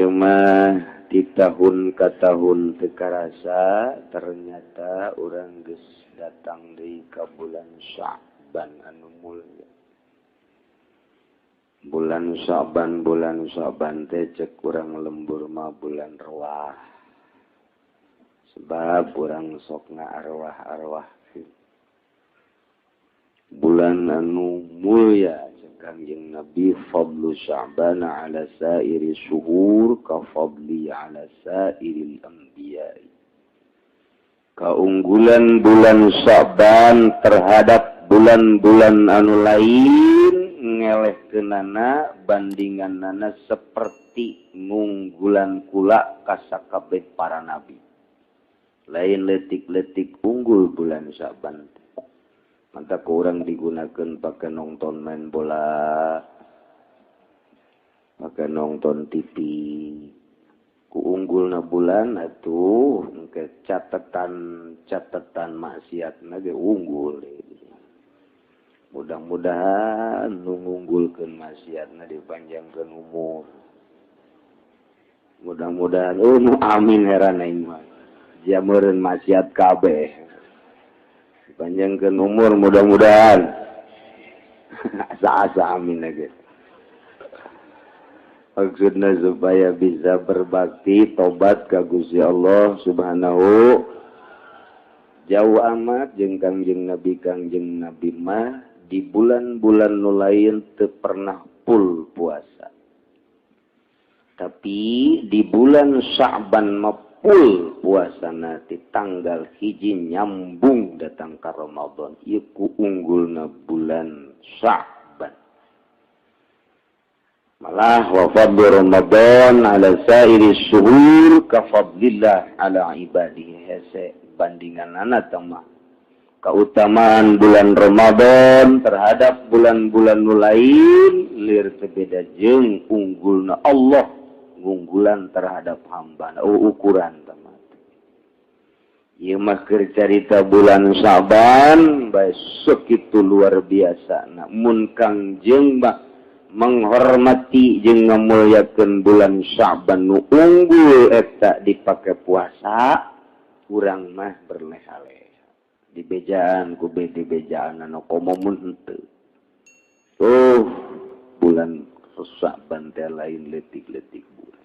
Ieu mah di tahun ka tahun teu karasa, ternyata urang geus datang deui ka bulan Sya'ban anu mulia. Bulan Sya'ban, bulan Sya'ban teh cek urang lembur mah bulan ruah, sebab urang sok arwah-arwah. Bulan anu mulia, Kangjeng Nabi, fadlu Sya'ban ala sairi syuhur ka fadli ala sairil anbiya. Keunggulan bulan Sya'ban terhadap bulan-bulan anu lain ngelehkeunana bandinganana seperti ngunggulan kula ka sakabeh para nabi. Lain letik-letik unggul bulan Sya'ban. Mantap kurang digunakan pakai nonton main bola, pakai nonton TV. Ku unggulna bulan atuh ke catatan catatan maksiat ge unggul. Mudah-mudahan nu ngunggulkeun maksiatna dipanjangkeun umur. Mudah-mudahan, oh nu amin heran aing mah. Jameureun maksiat kabeh. Panjangkeun umur mudah-mudahan. Asa-asa amin aja. Maksudnya supaya bisa berbakti tobat ka Gusti Allah Subhanahu. Jauh amat jeung Kangjeng Nabi. Kangjeng Nabi mah di bulan-bulan nu lain teu pernah full puasa. Tapi di bulan Sya'ban mah full puasa di tanggal 1 nyambung datang ke Ramadan. Ieu ku unggulna bulan Sya'ban. Malah wa fadlu Ramadan ala sairi syuhur ka fadlillah ala ibadihi, hese bandinganana mah. Keutamaan bulan Ramadan terhadap bulan-bulan nu lain lir teu beda jeung unggulna Allah ngunggulan terhadap hamba. Oh, ukuran teman. Ieu mah keur carita bulan Syaban bae sekitu luar biasa. Namun Kangjeng mah menghormati jeung ngamuliakeun bulan Syaban nu unggul eta dipake puasa, urang mah berleha-leha. Dibejaan ku be dibejaan anu komo mun henteu. Oh, bulan Syaban teh lain letik-letik bulan.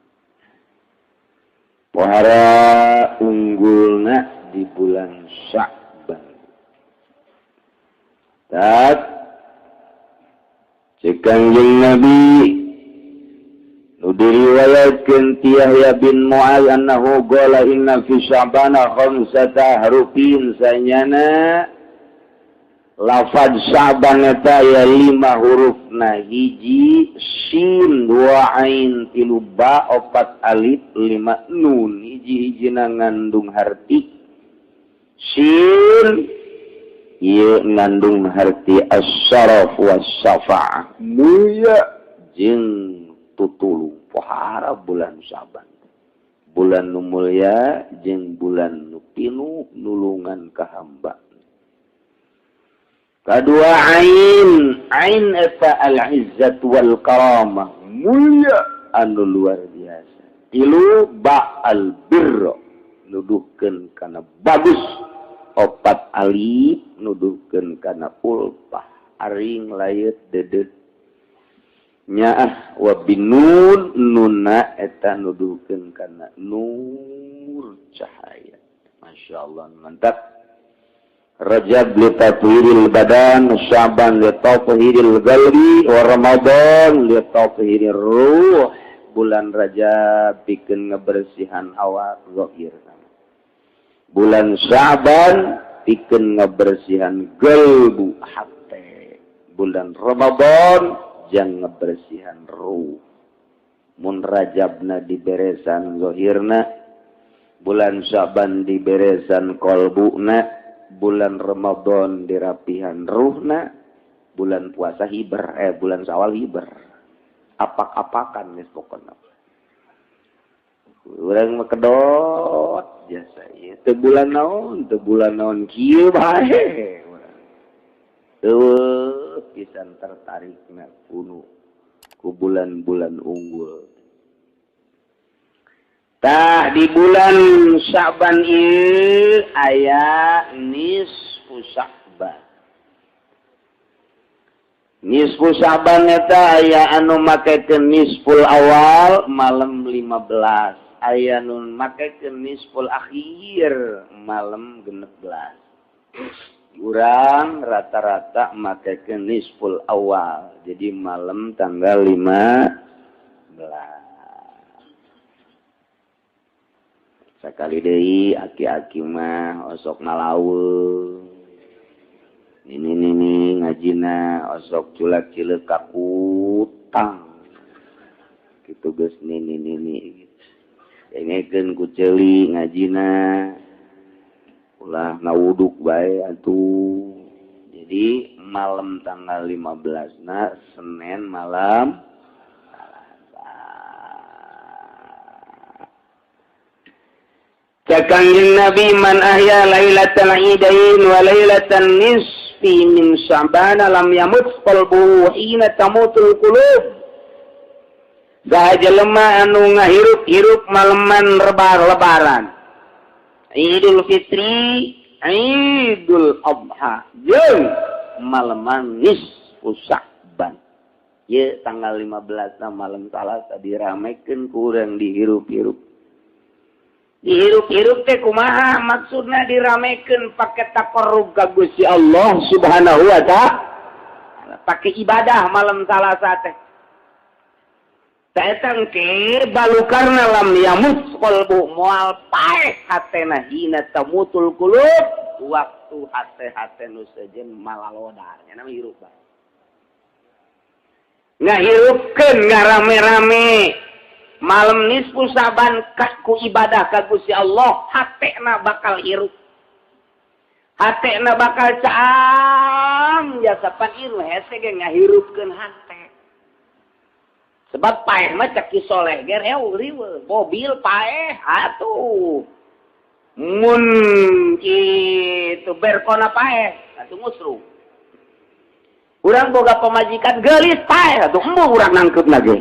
Pohara unggulna di bulan Sya'ban. Tak cek Kangjeng Nabi nu diriwayatkeun ti Yahya bin Mu'adz annahu qala inna fi Sya'bana khamsata harufin, sanyana lafaz Sya'ban eta ya lima hurufna: hiji sin, dua ain, tilu ba, opat alif, lima nun. Hiji-hijina ngandung harti. Sin ieu ngandung harti as-syaraf was-syafa'ah, mulia jeung tutulung. Pohara bulan Syaban bulan nu mulia jeung bulan nu pinuh nulungan ka hamba. Kedua ain, ain eta al-izzat wal karamah, mulia anu luar biasa. Tilu ba al birro, nuduhkeun kana bagus. Opat alif nuduhkeun kana ulfah, aring layet dedet nyaah. Wa binun, nuna eta nuduhkeun kana nur, cahaya. Masya Allah, mantap. Rajab li tathhiril badan, Sya'ban li tathhiril qalbi, wa Ramadan li tathhirir ruh. Bulan Rajab pikeun ngebersihan awak zahir. Bulan Sya'ban pikeun ngebersihan qalbu, hate. Bulan Ramadan jang ngebersihan ruh. Mun Rajabna diberesan zahirna, bulan Sya'ban diberesan kolbuna, bulan Ramadan dirapihan ruhna, bulan puasa hiber, eh, bulan Sawal hiber. Apak-apakan geus pokona. Urang mah kedot jasa ieu teu bulan naon, teu bulan naon, kieu bae. Eueuh pisan tertarikna kuno ku bulan-bulan unggul. Tah, di bulan Syaban ieu aya nisfu Sya'ban. Nisfu Sya'ban eta aya anu makekeun nisful awal, malam 15, aya nu makekeun nisful akhir, malam 16. Urang rata-rata makekeun nisful awal, jadi malam tanggal 15. Sekali deui, aki-aki mah osok ngalaweung, ini nini ngajina osok culak cileuk kakutang gitu. Geus nini nini dengekeun ku ceuli, ngajina ulah ngawuduk bae atuh. Jadi malam tanggal 15 na Senin, malam Salasa. Cek Kangjeng Nabi, "Man ahya lailatal idain wa lailatan nisfi min Sya'ban lam yamut qalbuhu hina tamutul qulub." Saha jelema anu ngahirup-hirup maleman rebar lebaran Idul Fitri, Idul Adha jeung maleman nisfu Sya'ban ye, tanggal 15 na malam Salasa diramekeun ku urang, dihirup-hirup. Dihirup-hirup teh kumaha maksudna? Diramekeun pake taqarrub ka Gusti Allah Subhanahu wa Ta'ala, pake ibadah malam Salasa teh. Eta ke balukarna lam yamut qalbu, moal paeh hatena, hina tamutul qulub, waktu hate-hate nu sejen malalodar nya nama hirup bae. Ngahirupkeun, ngarame-rame malam nisfu Saban ku ibadah ka Gusti Allah, hatena bakal hirup, hatena bakal caang jasa. Pan ieu hese ge ngahirupkeun hate, sebab paeh mah cek Ki Soleh ge riweuh. Mobil paeh atuh, mun kitu berkona paeh atuh, ngusruh. Urang boga pamajikan geulis, paeh atuh, embung urang nangkep lagi,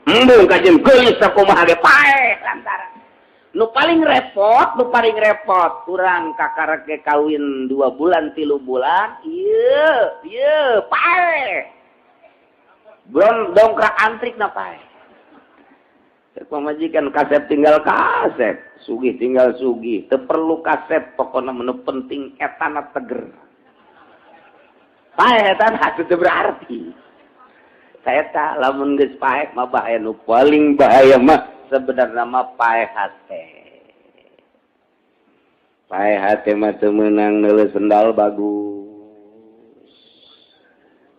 embung kajen geulis sakumaha ge paeh. Lantaran nu paling repot, nu paling repot, urang kakarek ge kawin 2 bulan, 3 bulan, iya iya paeh, belum dongkrak antrik na paeh. Pamajikan kasep tinggal kasep, sugih tinggal sugih, teu perlu kasep, pokoknya menu penting etana teger. Paeh etana teu berarti. Saya tak, lamun geus paeh mah bahaya. Nu paling bahaya mah sebenarnya mah paeh hate. Paeh hate mah teu meunang neuleuh sendal bagus.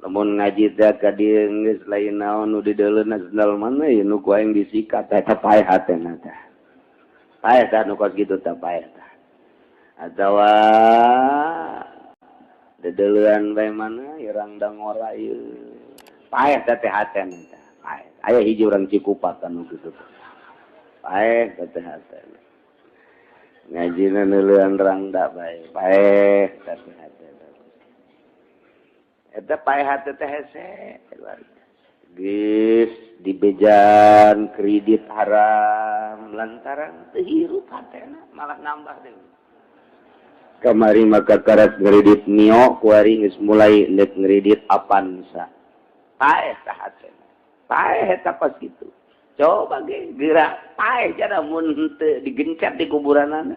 Lamun ngaji teh ka dieu geus lain naon nu dideuleuna, sendal mana ya nu ku aing disikat, eta paeh hatena teh. Paeh tah nu kos kitu teh, paeh tah. Atawa dedeleuan bae, mana irang dangora ieu, paeh teh hatena teh, paeh. Aya hiji urang Cikupa anu kitu, paeh teh hatena. Ngajina neuleuan rangda bae, paeh teh hatena. Eta paeh hate teh hese luar biasa. Geus dibejan kredit haram lantaran teu hirup hatena, malah nambah deui. Kamari maka karat ngredit Mio, kuari geus mulai nek ngredit Avanza. Paeh tah hatena, paeh eta pas kitu. Coba ge geura paeh jada mun henteu digencet di kuburanana,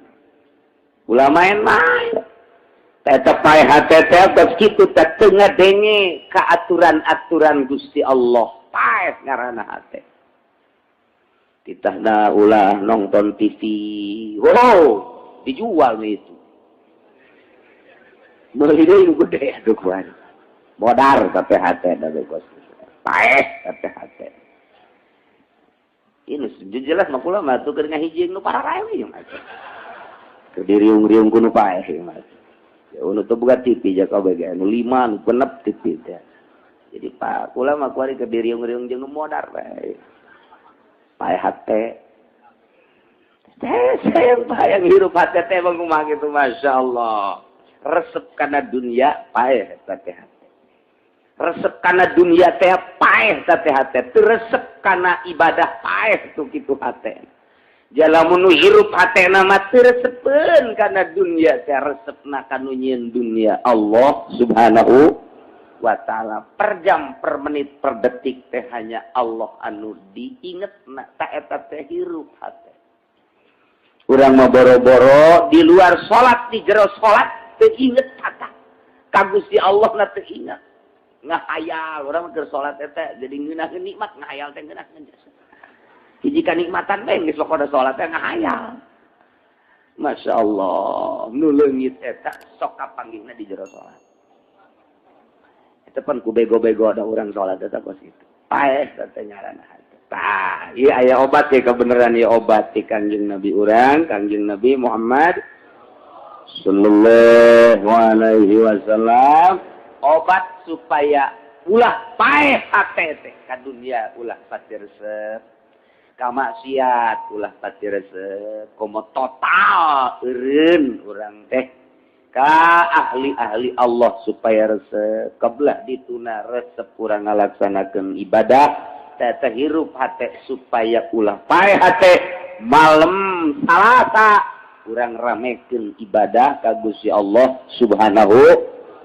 ulah main-main. Eta paeh hate teh kos kitu teh, teu ngadenge ka aturan-aturan Gusti Allah, paeh ngaranna hate. Titahna ulah nonton TV, wow, dijual nih itu, meuli deui nu gede atuh kuari modar. Tapi hate da kos paeh tapi hate ini jelas mah. Kula mah tuh keur ngahiji nu pararae mah, keur diriung-riung ku nu paeh mah. Ya nu teu boga TV ja kabeh ge nu lima, nu genep TV teh. Jadi pak kula mah kuari keur diriung-riung jeung nu modar bae, paeh hate teh. Sayang bayang hirup hate teh bang kumaha gitu, Masya Allah. Resep kana dunia, paeh teh hate. Resep kana dunia teh, paeh teh hate. Teu resep kana ibadah, paeh tuh kitu hate. Jalamun nu hirup hatena mah teu resepeun kana dunya teh, resepna ka nu nyieun dunya, Allah Subhanahu wa Ta'ala. Per jam, per menit, per detik teh hanya Allah anu diinget na. Ta eta teh hirup hate. Urang mah boro-boro di luar salat, di jero salat teu inget kata ka Gusti Allah na, teu inget, ngahayal. Urang mah keur salat eta jadi ngeunaheun nikmat, ngahayal teh ngeunaheun hiji kanikmatan bae. Geus pokona salat teh ngahayal. Masya Allah, nu leungit eta sok kapanggihna di jero salat. Eta pan ku bego-bego ada urang salat eta kos kitu. Paeh teh ngaranna. Tah, ieu aya obat ya, kebenaran ya, obat ti Kangjeng Nabi urang, Kangjeng Nabi Muhammad sallallahu alaihi wasallam, obat supaya ulah paeh hate teh ka dunia, ulah pati resep ka maksiat, ulah pati resep, komo total eureun urang teh ka ahli-ahli Allah supaya resep kebelah dituna, resep kurang ngalaksanakeun ibadah teh, hirup hate supaya ulah paeh hate. Malam Salasa urang ramekeun ibadah ka Gusti Allah Subhanahu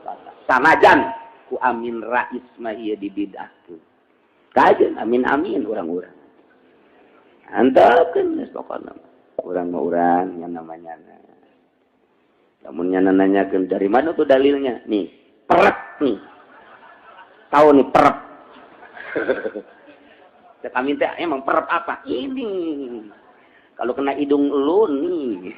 wa Ta'ala, sanajan ku Amin Rais mah ieu dibidahkeun. Kajeun amin amin urang-urang antepkeun geus. Pokona urang mah urang yang namanya lamun nya nanyakeun dari mana tuh dalilnya, nih perep nih, tahu nih perep. Cek kami teh emang perep apa ini kalau kena hidung lu nih?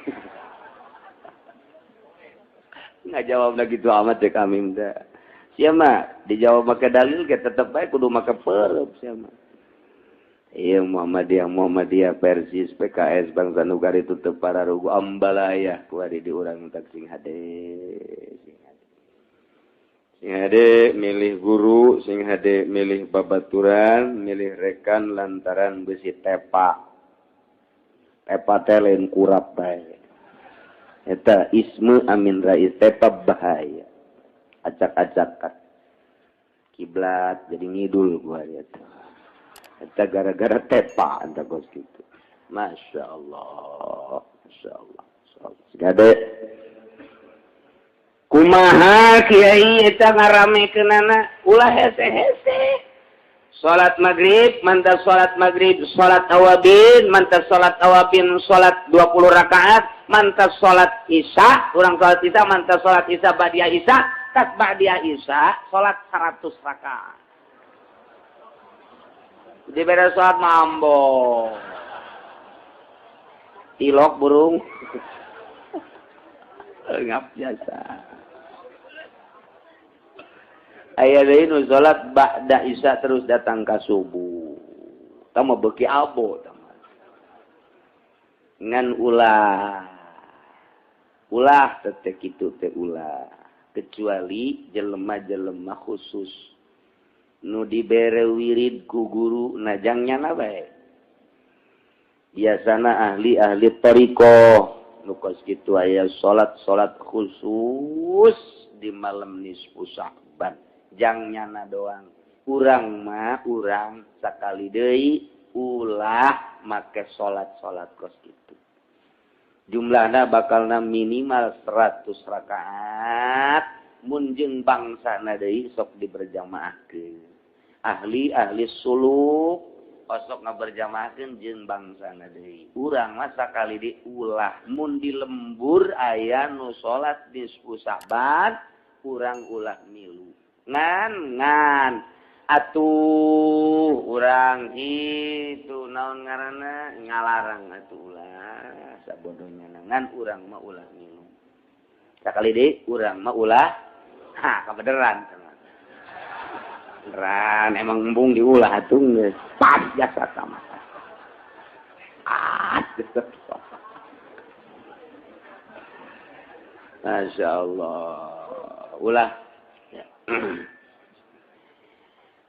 Nggak jawab lagi gitu amat ya kami teh. Siapa dijawab pakai dalil kita tetap baik kudu make perep siapa. Iya, Muhammadiyah, Muhammadiyah, Persis, PKS, Bangsa Nugari tutup para rugu ambalaya kuari di urang tak sing hade, sing hade, sing hade milih guru, sing hade milih babaturan, milih rekan, lantaran besi tepa tepa teh lain kurap bae. Eta isme Amin Rais tepa bahaya, acak-acakan kiblat jadi ngidul gua eta. Eta gara-gara tepa anta kos gitu. Masya Allah, Masya Allah, Masya Allah. Gade. Kumaha kiai eta ngaramekeunana? Ulah hese-hese. Salat maghrib, mantas salat maghrib, salat awabin, mantas salat awabin, salat 20 rakaat, mantas salat isya, urang salat isya, mantas salat isya, ba'dia isya, tas ba'dia isya, salat 100 rakaat. Di beda salat mambo. Tilok burung. Ngap biasa. Aya deui nu salat ba'da isya terus datang ka subuh. Tah mah beuki abo tah mah. Ngan ulah. Ulah teh kitu teh ulah. Kecuali jelema-jelema khusus nu dibere wirid ku guru najang nyana bae. Biasana ahli-ahli thariqah nu kos kitu aya salat-salat khusus di malam nisfu Sya'ban jang nyana doang. Urang mah urang sakali deui ulah make salat-salat kos kitu. Jumlahna bakalna minimal 100 rakaat. Mun jeung bangsana deui sok diberjamaahkeun. Ahli-ahli suluk osok ngaberjamaahkeun jeung bangsana deui. Urang mah sakali di ulah. Mun di lembur aya nu salat nisfu Sya'ban, urang ulah milu. Ngan ngan atuh urang itu naon ngaranna ngalarang atuh ulah sabodohnya, ngan urang mah ulah milu. Sakali deui, urang mah ulah. Ha, kebenaran beneran emang embung diulah atuh geus pas jasa sama ah. Masya Allah, ulah ya.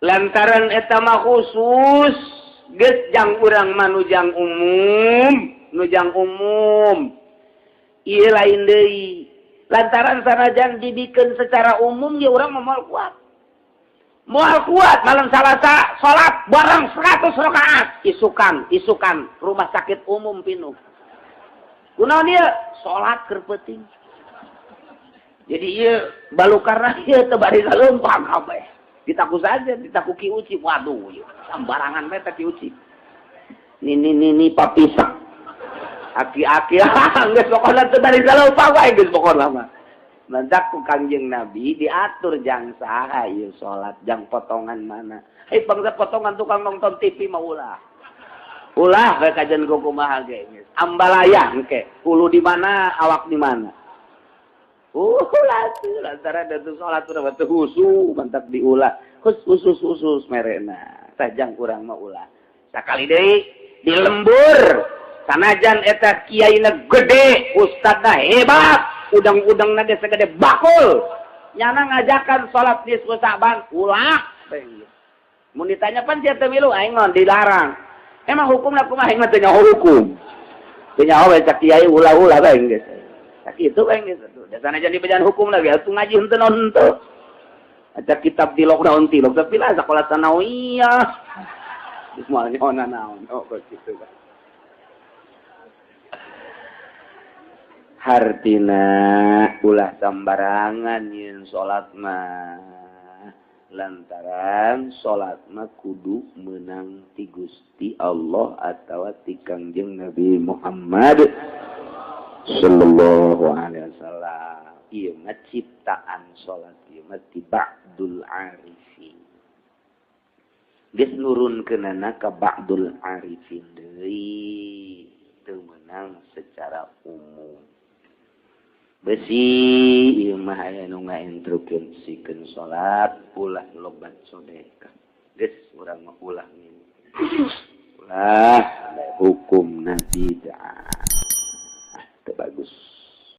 Lantaran eta mah khusus geus jang urang mah nujang umum, nujang umum ieu lain deui. Lantaran sanajan dibikin secara umum ya urang mah moal kuat. Moal kuat malam Salasa salat bareng 100 rakaat, isukan isukan rumah sakit umum pinuh. Kunaon ieu? Salat keur peuting. Jadi ieu balukarna ieu teu bari leumpang kabeh. Ditaku saja, ditaku Ki Uci. Waduh, ieu sambarangan bae teh Ki Uci. Nini nini papisak. Aki-aki geus pokona teu bari leumpang wae geus pokona mah. Mantak ku Kangjeng Nabi diatur jang saha ieu salat, jang potongan mana. Hei, bangsa potongan tukang nonton TV mah ulah. Ulah we kajian ku kumaha ge geus. Ambalaya engke, hulu di mana, awak di mana. Ulah tuh lantaran da salat udah teu khusyuk, mantap diulah. Khusus khusus merena. Sajang kurang mah ulah. Sakali deui di lembur sanajan eta kiaina gede, ustadna hebat, udang-udangna ge segede bakul. Nyana ngajakan salat nisfu Sa'ban, ulah. Mun ditanya pan sia teu milu, aing mah dilarang. Emang hukumna kumaha, aing mah teu nyaho hukum. Teu nyaho we cak kiai ulah-ulah bae geus. Sakitu bae geus atuh. Da sanajan dibejan hukum lagi atuh ngaji henteu naon henteu. Aca kitab tilok naon tilok tapi lah sekolah sanawiyah. Geus moal nyaho naon oh kitu bae. Hartina ulah sambarangan yin salat mah, lantaran salat mah kudu menang ti Gusti Allah atawa ti Kangjeng Nabi Muhammad sallallahu alaihi wasallam. Ieu mah ciptaan salat ieu mah ti ba'dul arifin, geus nurunkeunana ka ba'dul arifin deui, teu meunang secara umum. Besi ieu mah aya nu ngainstruksikeun salat ulah lobat sedekah. Geus urang mah ulah ulah hukumna bid'ah.